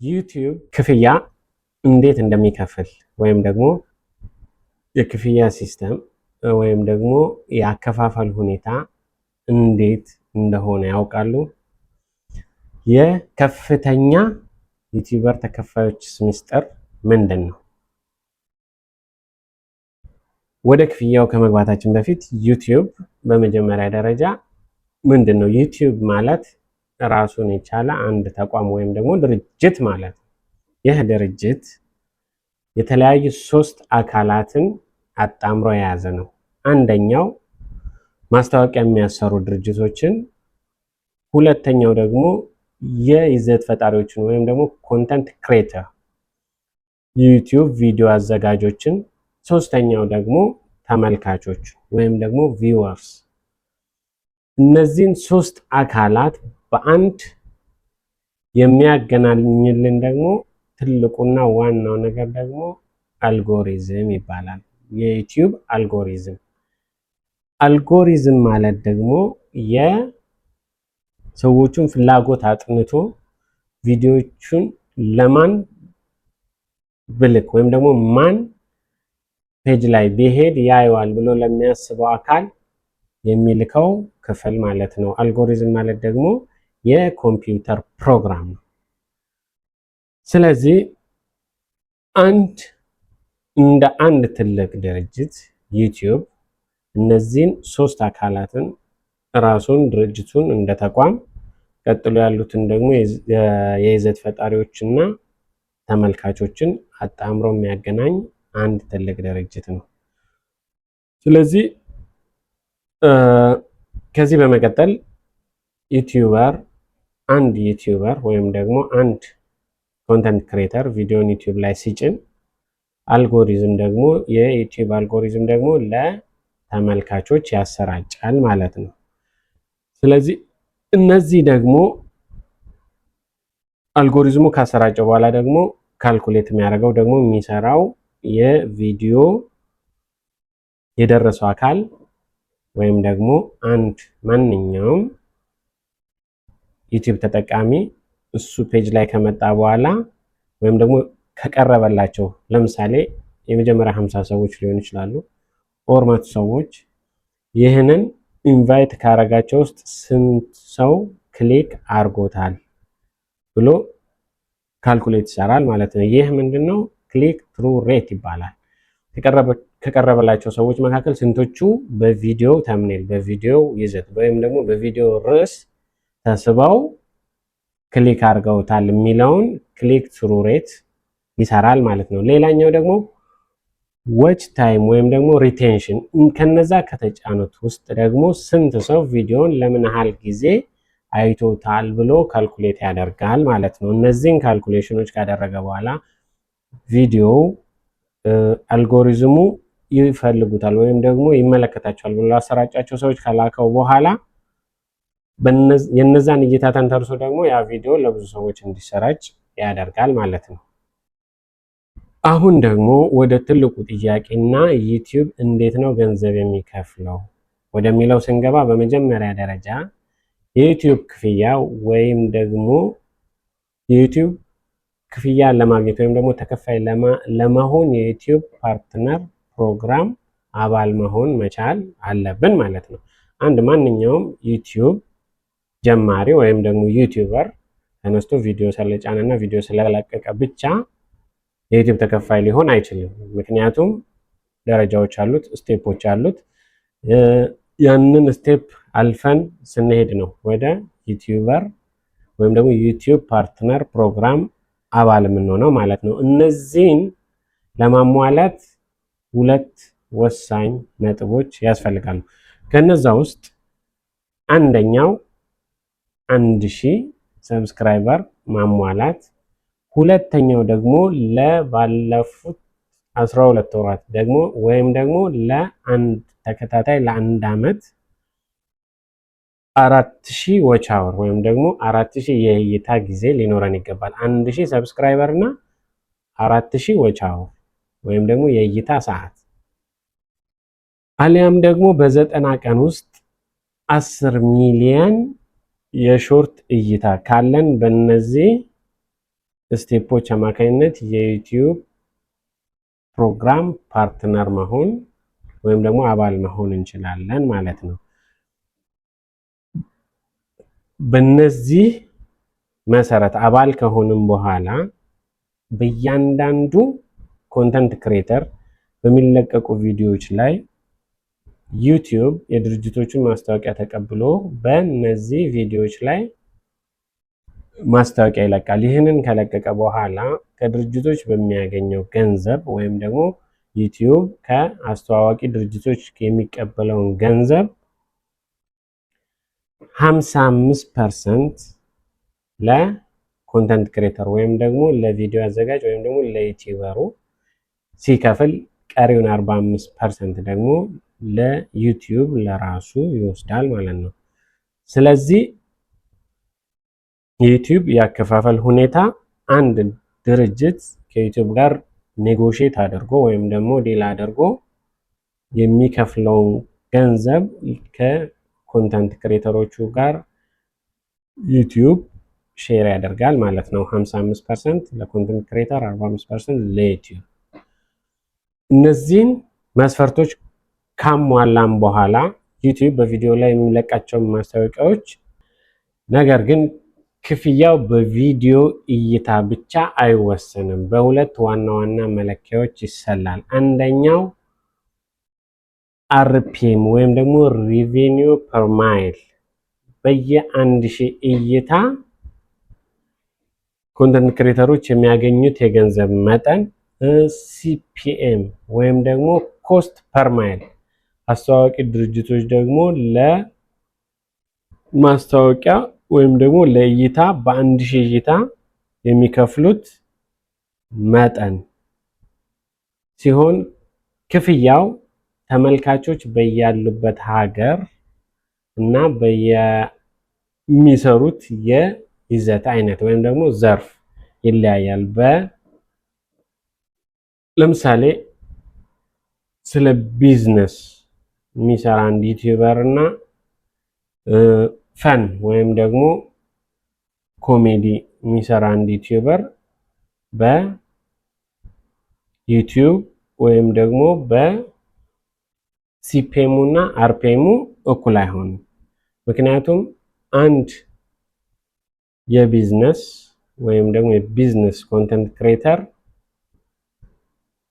ዩቲዩብ ክፍያ እንዴት እንደሚከፍል ወይም ደግሞ የክፍያ system ወይም ደግሞ የአከፋፈል ሁኔታ እንዴት እንደሆነ ያውቃሉ? የከፍተኛ YouTuber ተከፋዮችስ ምስጢር ምንድን ነው? ወደ ክፍያው ከመግባታችን በፊት ዩቲዩብ በመጀመሪያ ደረጃ ምንድን ነው? ዩቲዩብ ማለት ራሱን የቻለ አንድ ተቋም ወይም ደግሞ ድርጅት ማለት ነው። ይህ ድርጅት የተለያዩ ሶስት አካላትን አጣምሮ የያዘ ነው። አንደኛው ማስታወቂያ የሚያሰሩ ድርጅቶችን፣ ሁለተኛው ደግሞ የይዘት ፈጣሪዎችን ወይም ደግሞ content creator ዩቲዩብ ቪዲዮ አዘጋጆችን፣ ሶስተኛው ደግሞ ተመልካቾች ወይም ደግሞ viewers። እነዚህን ሶስት አካላት በአንድ የሚያገናኝልን ደግሞ ትልቁና ዋናው ነገር ደግሞ አልጎሪዝም ይባላል። የዩቲዩብ algorithm። Algorithm ማለት ደግሞ የሰዎቹን ፍላጎት አጥንቶ ቪዲዮዎቹን ለማን ብልክ ወይም ደግሞ ማን page ላይ ቢሄድ ያየዋል ብሎ ለሚያስበው አካል የሚልከው ክፍል ማለት ነው። አልጎሪዝም ማለት ደግሞ የኮምፒውተር ፕሮግራም ነው። ስለዚህ አንድ እንደ አንድ ትልቅ ድርጅት ዩቲዩብ እነዚህን ሶስት አካላትን፣ ራሱን ድርጅቱን እንደ ተቋም፣ ቀጥሎ ያሉትን ደግሞ የይዘት ፈጣሪዎችና ተመልካቾችን አጣምሮ የሚያገናኝ አንድ ትልቅ ድርጅት ነው። ስለዚህ ከዚህ በመቀጠል YouTuber፣ አንድ YouTuber ወይም ደግሞ አንድ content creator ቪዲዮን ዩቲዩብ ላይ ሲጭን አልጎሪዝም ደግሞ፣ የዩቲዩብ አልጎሪዝም ደግሞ ለተመልካቾች ያሰራጫል ማለት ነው። ስለዚህ እነዚህ ደግሞ አልጎሪዝሙ ካሰራጨው በኋላ ደግሞ calculate የሚያደርገው ደግሞ የሚሰራው የቪዲዮ የደረሰው አካል ወይም ደግሞ አንድ ማንኛውም ዩቲዩብ ተጠቃሚ እሱ page ላይ ከመጣ በኋላ ወይም ደግሞ ከቀረበላቸው፣ ለምሳሌ የመጀመሪያ 50 ሰዎች ሊሆኑ ይችላሉ or 100 ሰዎች፣ ይህንን invite ካረጋቸው ውስጥ ስንት ሰው click አርጎታል ብሎ calculate ይሰራል ማለት ነው። ይህ ምንድነው? Click through rate ይባላል። ከቀረበላቸው ሰዎች መካከል ስንቶቹ በቪዲዮ thumbnail፣ በቪዲዮ ይዘት ወይም ደግሞ በቪዲዮ ርዕስ ተስበው click አድርገውታል የሚለውን click through rate ይሰራል ማለት ነው። ሌላኛው ደግሞ watch time ወይም ደግሞ retention፣ ከነዛ ከተጫኑት ውስጥ ደግሞ ስንት ሰው ቪዲዮን ለምን ያህል ጊዜ አይቶታል ብሎ calculate ያደርጋል ማለት ነው። እነዚህን calculation ኖች ካደረገ በኋላ ቪዲዮው አልጎሪዝሙ ይፈልጉታል ወይም ደግሞ ይመለከታቸዋል ብሎ ላሰራጫቸው ሰዎች ከላከው በኋላ የነዛን እይታ ተንተርሶ ደግሞ ያ ቪዲዮ ለብዙ ሰዎች እንዲሰራጭ ያደርጋል ማለት ነው። አሁን ደግሞ ወደ ትልቁ ጥያቄና ዩቲዩብ እንዴት ነው ገንዘብ የሚከፍለው ወደሚለው ስንገባ፣ በመጀመሪያ ደረጃ የዩቲዩብ ክፍያ ወይም ደግሞ የዩቲዩብ ክፍያ ለማግኘት ወይም ደግሞ ተከፋይ ለመሆን የዩቲዩብ partner program አባል መሆን መቻል አለብን ማለት ነው። አንድ ማንኛውም ዩቲዩብ ጀማሪ ወይም ደግሞ YouTuber ተነስቶ ቪዲዮ ስለጫነና ቪዲዮ ስለለቀቀ ብቻ የዩቲዩብ ተከፋይ ሊሆን አይችልም። ምክንያቱም ደረጃዎች አሉት፣ step ኦች አሉት። ያንን step አልፈን ስንሄድ ነው ወደ YouTuber ወይም ደግሞ ዩቲዩብ partner program አባል የምንሆነው ማለት ነው። እነዚህን ለማሟላት ሁለት ወሳኝ ነጥቦች ያስፈልጋሉ። ከነዛ ውስጥ አንደኛው 1000 subscriber ማሟላት፣ ሁለተኛው ደግሞ ለባለፉት 12 ወራት ደግሞ ወይም ደግሞ ለአንድ ተከታታይ ለአንድ ዓመት 4000 watch hour ወይም ደግሞ 4000 የእይታ ጊዜ ሊኖረን ይገባል። 1000 subscriber እና 4000 watch hour ወይም ደግሞ የእይታ ሰዓት፣ አሊያም ደግሞ በ90 ቀን ውስጥ 10 ሚሊየን የ short እይታ ካለን በእነዚህ step ኦች አማካኝነት የዩቲዩብ program partner መሆን ወይም ደግሞ አባል መሆን እንችላለን ማለት ነው። በእነዚህ መሰረት አባል ከሆንም በኋላ በእያንዳንዱ content creator በሚለቀቁ ቪዲዮዎች ላይ ዩቲዩብ የድርጅቶቹን ማስታወቂያ ተቀብሎ በእነዚህ ቪዲዮዎች ላይ ማስታወቂያ ይለቃል። ይህንን ከለቀቀ በኋላ ከድርጅቶች በሚያገኘው ገንዘብ ወይም ደግሞ ዩቲዩብ ከአስተዋዋቂ ድርጅቶች የሚቀበለውን ገንዘብ 55% ለ content creator ወይም ደግሞ ለቪዲዮ አዘጋጅ ወይም ደግሞ ለ YouTuber ኡ ሲከፍል ቀሪውን 45% ደግሞ ለዩቲዩብ ለራሱ ይወስዳል ማለት ነው። ስለዚህ የዩቲዩብ የአከፋፈል ሁኔታ አንድ ድርጅት ከዩቲዩብ ጋር negotiate አድርጎ ወይም ደግሞ deal አድርጎ የሚከፍለውን ገንዘብ ከ content creator ኦቹ ጋር ዩቲዩብ share ያደርጋል ማለት ነው። 55% ለ content creator፣ 45% ለዩቲዩብ። እነዚህን መስፈርቶች ካሟላም በኋላ ዩቲዩብ በቪዲዮ ላይ የሚለቃቸውን ማስታወቂያዎች፣ ነገር ግን ክፍያው በቪዲዮ እይታ ብቻ አይወሰንም። በሁለት ዋና ዋና መለኪያዎች ይሰላል። አንደኛው RPM ወይም ደግሞ revenue per mille፣ በየ1000 እይታ content creator ኦች የሚያገኙት የገንዘብ መጠን፣ CPM ወይም ደግሞ cost per mille፣ አስተዋዋቂ ድርጅቶች ደግሞ ለማስታወቂያ ወይም ደግሞ ለእይታ በ1000 እይታ የሚከፍሉት መጠን ሲሆን ክፍያው ተመልካቾች በያሉበት ሀገር እና በየሚሰሩት የይዘት አይነት ወይም ደግሞ ዘርፍ ይለያያል። ለምሳሌ ስለ ቢዝነስ የሚሰራ አንድ YouTuber እና fun ወይም ደግሞ ኮሜዲ የሚሰራ አንድ YouTuber በዩቲዩብ ወይም ደግሞ በ CPM ኡ እና RPM ኡ እኩል አይሆንም። ምክንያቱም አንድ የቢዝነስ ወይም ደግሞ የ business content creator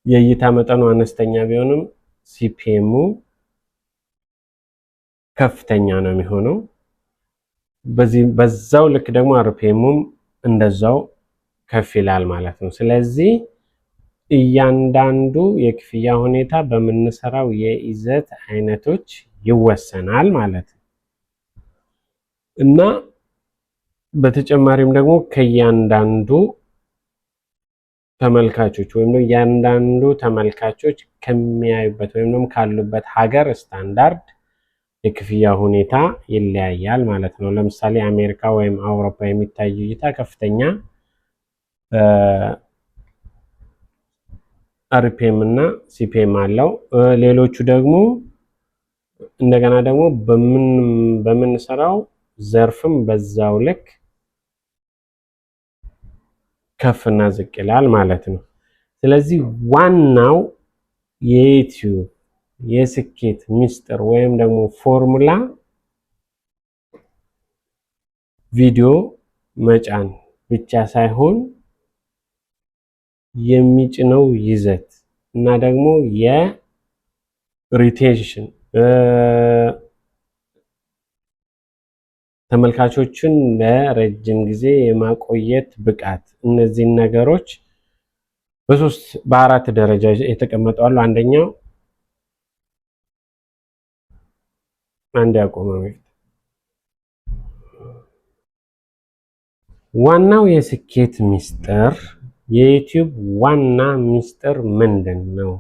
የእይታ መጠኑ አነስተኛ ቢሆንም CPM ኡ ከፍተኛ ነው የሚሆነው። በዚህ በዛው ልክ ደግሞ RPM ኡም እንደዛው ከፍ ይላል ማለት ነው። ስለዚህ እያንዳንዱ የክፍያ ሁኔታ በምንሰራው የይዘት አይነቶች ይወሰናል ማለት ነው። እና በተጨማሪም ደግሞ ከእያንዳንዱ ተመልካቾች ወይም ደግሞ እያንዳንዱ ተመልካቾች ከሚያዩበት ወይም ደግሞ ካሉበት ሀገር ስታንዳርድ የክፍያ ሁኔታ ይለያያል ማለት ነው። ለምሳሌ አሜሪካ ወይም አውሮፓ የሚታይ እይታ ከፍተኛ RPM እና CPM አለው። ሌሎቹ ደግሞ እንደገና ደግሞ በምንሰራው ዘርፍም በዛው ልክ ከፍና ዝቅ ይላል ማለት ነው። ስለዚህ ዋናው የዩቲዩብ የስኬት ሚስጥር ወይም ደግሞ ፎርሙላ ቪዲዮ መጫን ብቻ ሳይሆን የሚጭነው ይዘት እና ደግሞ የ retention፣ ተመልካቾችን ለረጅም ጊዜ የማቆየት ብቃት፣ እነዚህን ነገሮች በሶስት በአራት ደረጃ የተቀመጡ አሉ። አንደኛው አንድ ያቆመ በፊት ዋናው የስኬት ሚስጥር፣ የዩቲዩብ ዋና ሚስጥር ምንድን ነው?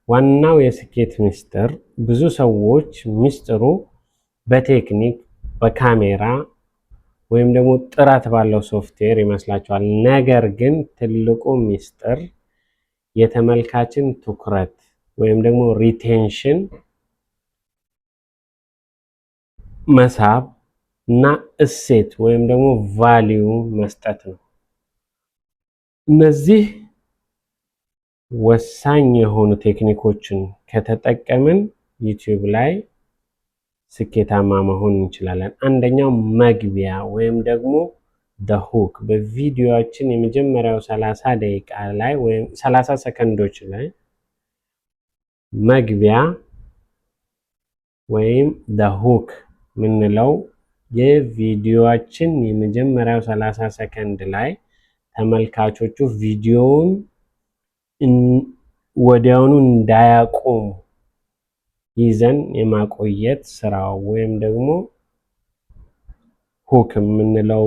ዋናው የስኬት ሚስጥር፣ ብዙ ሰዎች ሚስጥሩ በቴክኒክ፣ በካሜራ ወይም ደግሞ ጥራት ባለው ሶፍትዌር ይመስላቸዋል። ነገር ግን ትልቁ ሚስጥር የተመልካችን ትኩረት ወይም ደግሞ retention መሳብ እና እሴት ወይም ደግሞ value መስጠት ነው። እነዚህ ወሳኝ የሆኑ ቴክኒኮችን ከተጠቀምን ዩቲዩብ ላይ ስኬታማ መሆን እንችላለን። አንደኛው መግቢያ ወይም ደግሞ the hook፣ በቪዲዮአችን የመጀመሪያው 30 ደቂቃ ላይ ወይም 30 ሰከንዶች ላይ መግቢያ ወይም the hook የምንለው የቪዲዮአችን የመጀመሪያው 30 ሰከንድ ላይ ተመልካቾቹ ቪዲዮውን ወዲያውኑ እንዳያቆሙ ይዘን የማቆየት ስራው ወይም ደግሞ hook የምንለው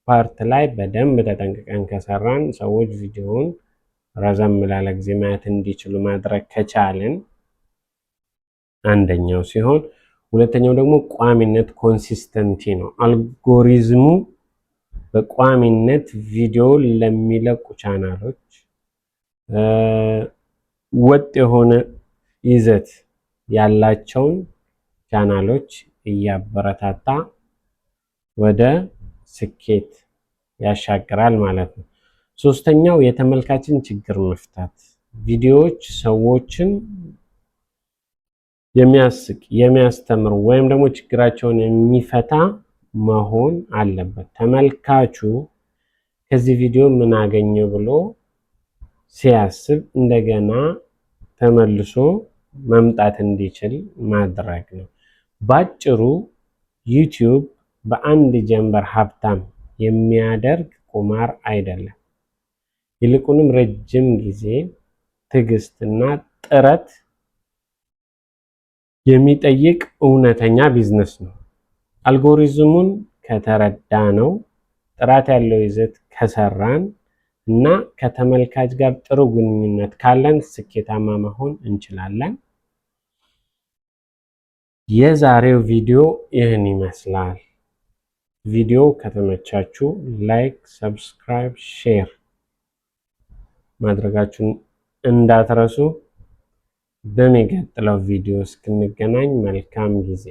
part ላይ በደንብ ተጠንቅቀን ከሰራን፣ ሰዎች ቪዲዮውን ረዘም ላለ ጊዜ ማየት እንዲችሉ ማድረግ ከቻልን አንደኛው ሲሆን፣ ሁለተኛው ደግሞ ቋሚነት consistency ነው። አልጎሪዝሙ በቋሚነት ቪዲዮ ለሚለቁ ቻናሎች፣ ወጥ የሆነ ይዘት ያላቸውን ቻናሎች እያበረታታ ወደ ስኬት ያሻግራል ማለት ነው። ሶስተኛው የተመልካችን ችግር መፍታት። ቪዲዮዎች ሰዎችን የሚያስቅ፣ የሚያስተምር ወይም ደግሞ ችግራቸውን የሚፈታ መሆን አለበት። ተመልካቹ ከዚህ ቪዲዮ ምን አገኘ ብሎ ሲያስብ እንደገና ተመልሶ መምጣት እንዲችል ማድረግ ነው። ባጭሩ ዩቲዩብ በአንድ ጀንበር ሀብታም የሚያደርግ ቁማር አይደለም። ይልቁንም ረጅም ጊዜ፣ ትዕግስትና ጥረት የሚጠይቅ እውነተኛ ቢዝነስ ነው። አልጎሪዝሙን ከተረዳነው፣ ጥራት ያለው ይዘት ከሰራን እና ከተመልካች ጋር ጥሩ ግንኙነት ካለን ስኬታማ መሆን እንችላለን። የዛሬው ቪዲዮ ይህን ይመስላል። ቪዲዮ ከተመቻችሁ like፣ subscribe፣ share ማድረጋችሁን እንዳትረሱ። በሚቀጥለው ቪዲዮ እስክንገናኝ መልካም ጊዜ።